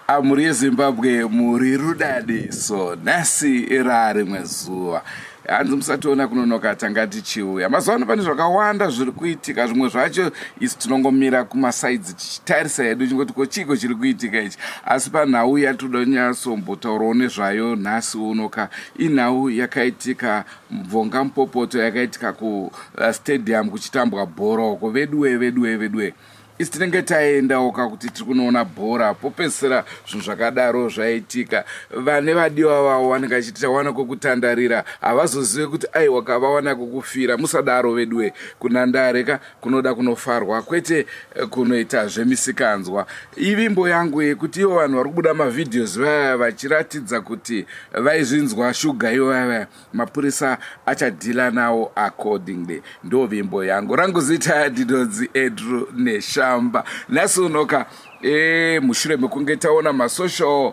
Mhuri yeZimbabwe muri rudadiso nhasi rarimwe zuva hanzi musationa kunonoka tanga tichiuya mazuva ano pane zvakawanda zviri kuitika zvimwe zvacho isu tinongomira kumasaidzi tichitarisa hedu chingoti ko chiiko chiri kuitika ichi asi panhau yatinoda kunyatsombotaurawo nezvayo nhasi uno ka inhau yakaitika mvonga mupopoto yakaitika kustadium kuchitambwa bhora uko veduwe veduwe veduwe Isu tinenge taendawo ka kuti tiri kunoona bhora popedzisira zvinhu zvakadaro zvaitika. Vane vadiwa vavo vanenge vachiti tawana kwekutandarira havazozive kuti aiwa ka vawana kwekufira. Musadaro veduwe kunhandare ka kunoda kunofarwa kwete eh, kunoita zvemisikanzwa. Ivimbo yangu yekuti ivo vanhu vari kubuda mavideos vaya vachiratidza kuti vaizvinzwa shuga ivo vaya vaya mapurisa achadhila nawo accordingly ndovimbo yangu rangu zita ndinonzi Andrew Neshamba nhasi unoka e, mushure mekunge taona masocial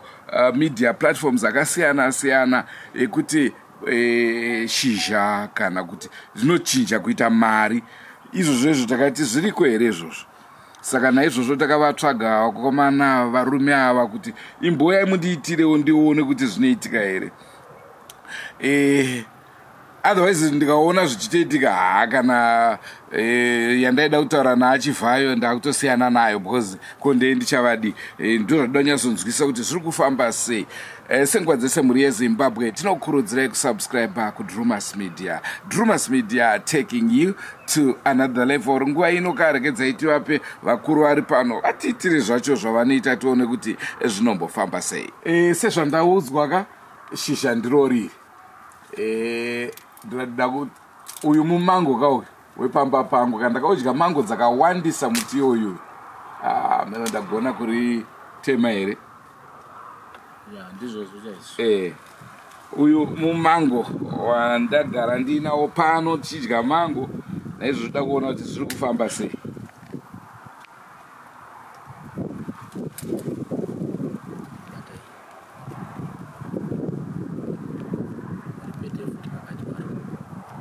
media platforms akasiyana siyana ekuti e, shizha kana kuti zvinochinja kuita mari izvozvo izvo takati zviriko here izvozvo saka naizvozvo takavatsvaga vakomana varume ava kuti imboyai mundiitirewo ndione kuti zvinoitika here eh, otherwise ndikaona zvichitoitika haa kana eh, yandaida kutaura naachivhayo ndakutosiyana nayo because ko ndee ndichavadi eh, ndo zvadoda kunyatsonzwisa kuti zviri kufamba sei eh, senguva dzese mhuri yezimbabwe tinokurudzirai kusubscribe kudrumas media drumas media taking you to another level nguva ino karegedzai tivape vakuru vari pano vatiitire zvacho zvavanoita tione kuti zvinombofamba sei e, sezvandaudzwa ka shizha ndiro riri e, ndinoda kuti uyu mumango ka uyu wepamba pangu kana ndakaudya mango dzakawandisa muti uyu ah, meno ndagona kuritema here ndizvozvo chaizvo eh, uyu mumango wandagara ndiinawo pano tichidya mango naizvozvo da kuona kuti zviri kufamba sei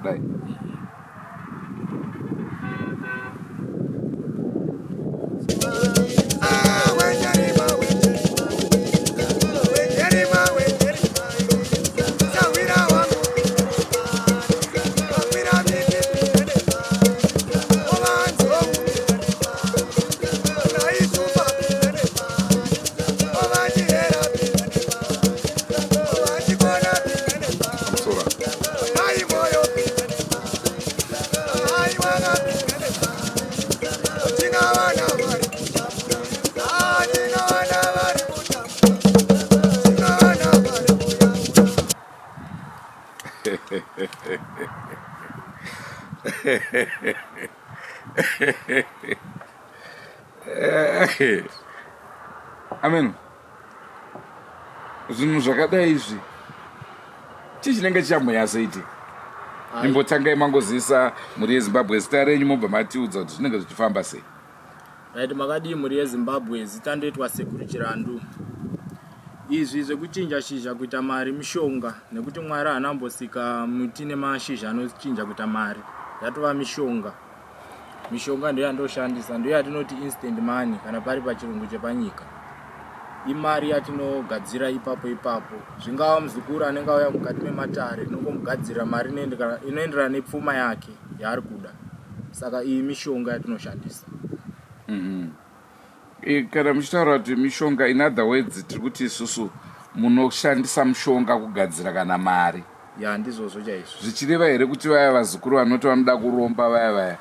Dai. Amen. Zvinhu zvakadai izvi chii chinenge chichambonyatsoitika? Imbotangai mangozivisa mhuri yeZimbabwe zita renyu mobva matiudza kuti zvinenge zvichifamba sei. Right, makadii mhuri yeZimbabwe, zita ndoitwa Sekuru Chirandu. Izvi zvekuchinja shizha kuita mari mishonga nekuti Mwari haana kumbosika miti nemashizha anochinja kuita mari, yatova mishonga. Mishonga ndiyo yandoshandisa, ndiyo yatinoti instant money kana pari pachirungu chepanyika. Imari yatinogadzira ipapo ipapo, zvingava muzukuru anenge auya mukati mematare, tinongomugadzirira mari inoenderana nepfuma yake yaari kuda. Saka iyi mishonga yatinoshandisa. Mm -hmm. Kana muchitaura kuti mishonga, in other words tiri kuti isusu munoshandisa mushonga kugadzira kana mari. Ya, ndizvozvo chaizvo. Zvichireva here kuti vaya vazukuru vanoti vanoda kuromba vaya vaya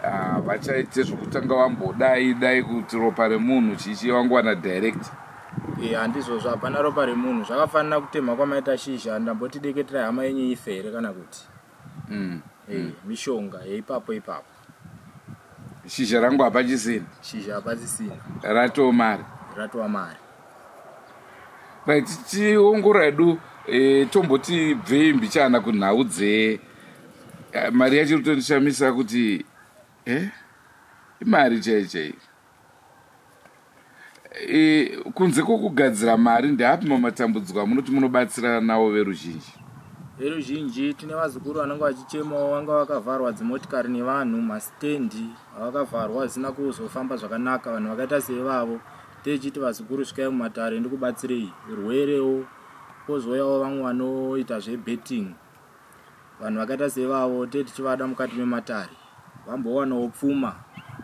ah, vachaite zvokutanga vambodai dai kuti ropa remunhu chichi vangowana direct? E, handizvozvo, hapana ropa remunhu. Zvakafanana kutemha kwamaita shizha, ndamboti deketerai hama yenyu ife here kana kuti E, mishonga yeipapo ipapo. Shizha rangu hapachisina. Shizha hapachisina. Ratova mari. Ratova mari. Right, tiongora hedu e, tomboti bvei mbichana kunhau dze eh, mari yacho irikutondishamisa kuti eh, imari chai chai e, kunze kwokugadzira mari ndeapi mamatambudziko amunoti munobatsirana nawo veruzhinji? Veruzhinji tine vazukuru vanenge vachichemawo, vanga vakavharwa dzimotikari nevanhu, masitendi avakavharwa zvisina kuzofamba zvakanaka. Vanhu vakaita seivavo Techiti vazukuru svikai mumatare ndikubatsirei urwerewo kozouyawo vamwe vanoita zvebetting vanhu vakaita sevavo te tichivada mukati mematare vambowanawo pfuma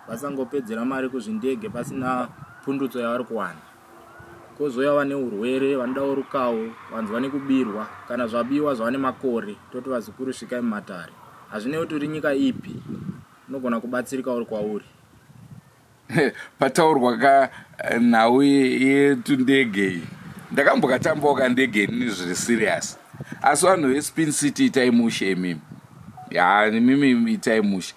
vasangopedzera mari kuzvindege pasina pundutso yavari kuwana kozouya vane urwere vanodawo rukawo vanzwa nekubirwa kana zvabiwa zvava nemakore toti vazukuru svikai mumatare hazvinei kuti uri nyika ipi unogona kubatsirika uri kwauri Pataurwa ka eh, nhau yetundege iyi ndakambokatambawo kandege inini zviri serious asi vanhu vespin city itai mushe imimi ya imimi itai mushe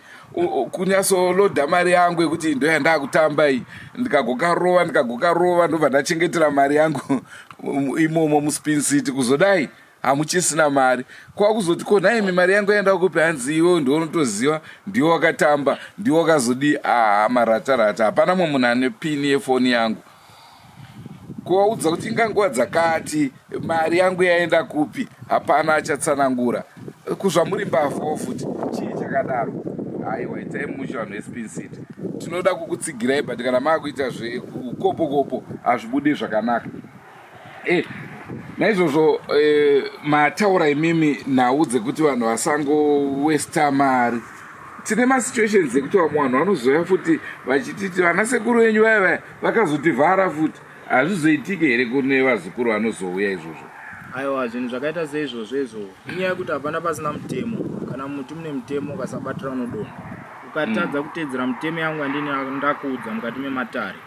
kunyatsoloda mari yangu yekuti ndo yandakutamba iyi ndikagokarova ndikagokarova ndobva ndachengetera mari yangu imomo muspin city kuzodai hamuchisina mari kwakuzoti ko nhaimi mari yangu yaenda kupi hanzi iwe ndiwe unotoziva ndiwe wakatamba ndiwe wakazodii aa marata rata hapana mumwe munhu ane pini yefoni yangu kuvaudza kuti inga nguva dzakati mari yangu yaenda kupi hapana achatsanangura kuzvamuri mbavhawo futi chii chakadaro aiwa itai mushe vanhu vespin city tinoda kukutsigirai but kana maakuita zvekukopokopo hazvibudi zvakanaka Eh, naizvozvo eh, mataura imimi nhau dzekuti vanhu vasangowesta mari tine masituations ekuti vamwe vanhu vanozouya futi vachititi vana sekuru venyu vaya vaya vakazotivhara futi hazvizoitike here kune vazukuru vanozouya izvozvo aiwa zvinhu zvakaita seizvozvo izvo inyaya yekuti hapana pasina mutemo kana muti mune mutemo ukasabatira unodonha ukatadza mm. kuteedzera mutemo yangu yandini ndakuudza mukati mematare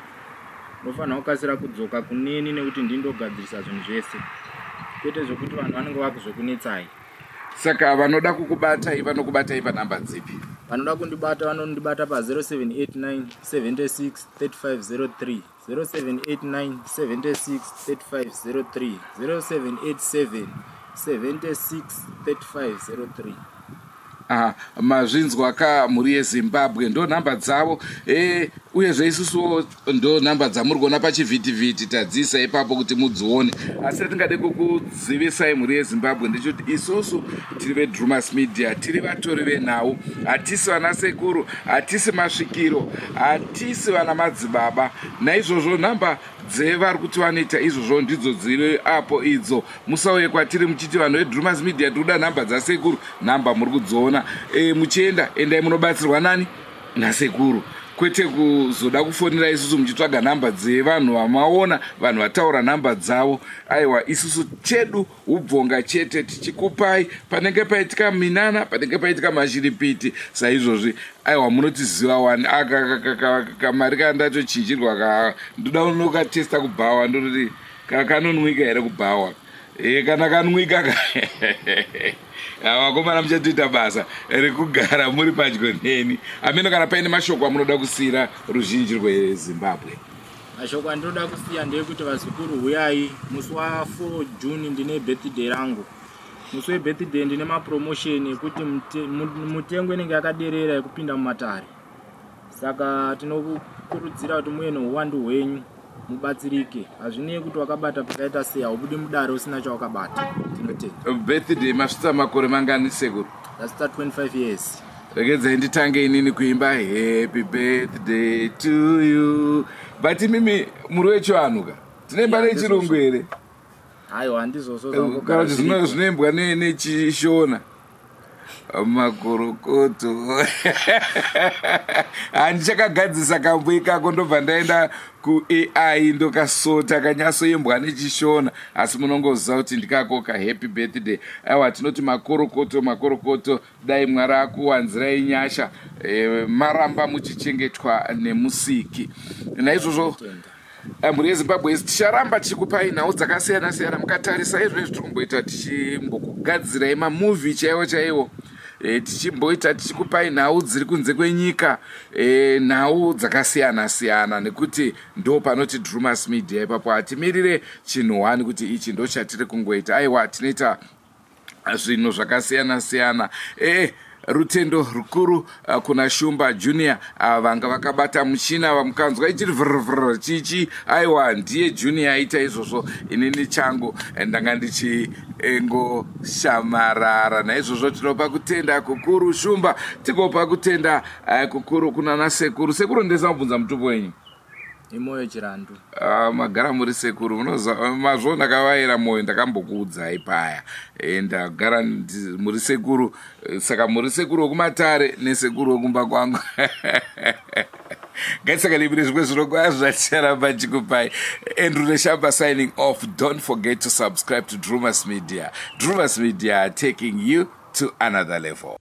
Unofanira kukasira kudzoka kuneni nekuti ndini ndogadzirisa zvinhu zvese kwete zvekuti vanhu vanenge vakuzokunetsai. Saka vanoda kukubatai vanokubatai panhamba dzipi? Vanoda kundibata vanondibata pa 0789 76 3503 0789 76 3503 0787 76 3503. Aha, mazvinzwa ka mhuri yezimbabwe ndo nhamba dzavo e, uyezve isusuwo ndo nhamba dzamuri kuona pachivhitivhiti tadziisa ipapo kuti mudzione asi atingade kukuzivisai mhuri yezimbabwe ndechekuti isusu tiri vedrumas media tiri vatori venhau hatisi vana sekuru hatisi masvikiro hatisi vana madzibaba naizvozvo nhamba dzevari kuti vanoita izvozvo ndidzo dziri apo idzo musauye kwatiri muchiti vanhu vedrumas media tikuda nhamba dzasekuru nhamba muri kudziona e, muchienda endai munobatsirwa nani nasekuru kwete kuzoda kufonera isusu muchitsvaga nhamba dzevanhu vamaona vanhu vataura nhamba dzavo aiwa isusu chedu Ubvonga chete tichikupai panenge paitika minana panenge paitika mashiripiti saizvozvi aiwa munotiziva wani aka kamari kandatochinjirwa ka ndoda unokatesta kubhawa ndototi kanonwika here kubhawa e, kana kanwika ka vakomana muchatoita basa rekugara muri padyo neni ameno kana paine mashoko amunoda kusiira ruzhinji rwezimbabwe Mashoko andinoda kusiya ndeyekuti vazukuru huyai musi wa 4 June ndine birthday rangu. Musi webirthday ndine mapromotion ekuti mutengo inenge yakaderera yekupinda mumatare. Saka tinokurudzira kuti muye neuwandu hwenyu mubatsirike. Hazvinei kuti wakabata pakaita sei, haubudi mudare usina chawakabata. Tinotenda. Birthday masvitsa makore mangani sekuru? Ndasvitsa 25 years. Regedzai nditange inini kuimba happy birthday to you. But imimi muri wechivanhu ka? Tinoimba nechirungu here? Aiwa handizvozvo eh, kana kuti zvinoimbwa nechishona. Makorokoto. Handichakagadzisa kambo ikako ndobva ndaenda kuAI ndokasota kanyasoimbwa nechishona asi munongoziva kuti ndikako ka happy birthday. Aiwa tinoti makorokoto makorokoto Dai Mwari akuwanzirai nyasha e, maramba muchichengetwa nemusiki. Naizvozvo eh, mhuri yezimbabwe ticharamba tichikupai nhau dzakasiyana siyana mukatarisa izvezvi tiri kumboita tichimbokugadzirai mamuvi chaiwo chaiwo e, tichimboita tichikupai nhau dziri kunze kwenyika e, nhau dzakasiyana siyana nekuti ndo panoti drumas media ipapo hatimirire chinhu one kuti ichi ndo chatiri kungoita aiwa tinoita zvinhu zvakasiyana siyana e rutendo rukuru eh, kuna shumba junior ah, vanga vakabata muchina vamukanzwa ichiri vrvr chichi aiwa ndiye junior aita izvozvo inini changu eh, ndanga ndichingoshamarara naizvozvo tinopa kutenda kukuru shumba tigopa kutenda eh, kukuru kuna nasekuru sekuru ndesa mubvunza mutupo wenyu. Imoyo Chirandu. Ah, magara muri sekuru munoziva mazvo ndakavaira moyo ndakambokuudzai paya eh, ndagara muri sekuru eh, saka muri sekuru wekumatare nesekuru wekumba kwangu ngatisakadimire zvimwe zvirongwa zvacharamba chikupai. Andrew Neshamba signing off. Don't forget to subscribe to Drewmas Media. Drewmas Media, taking you to another level.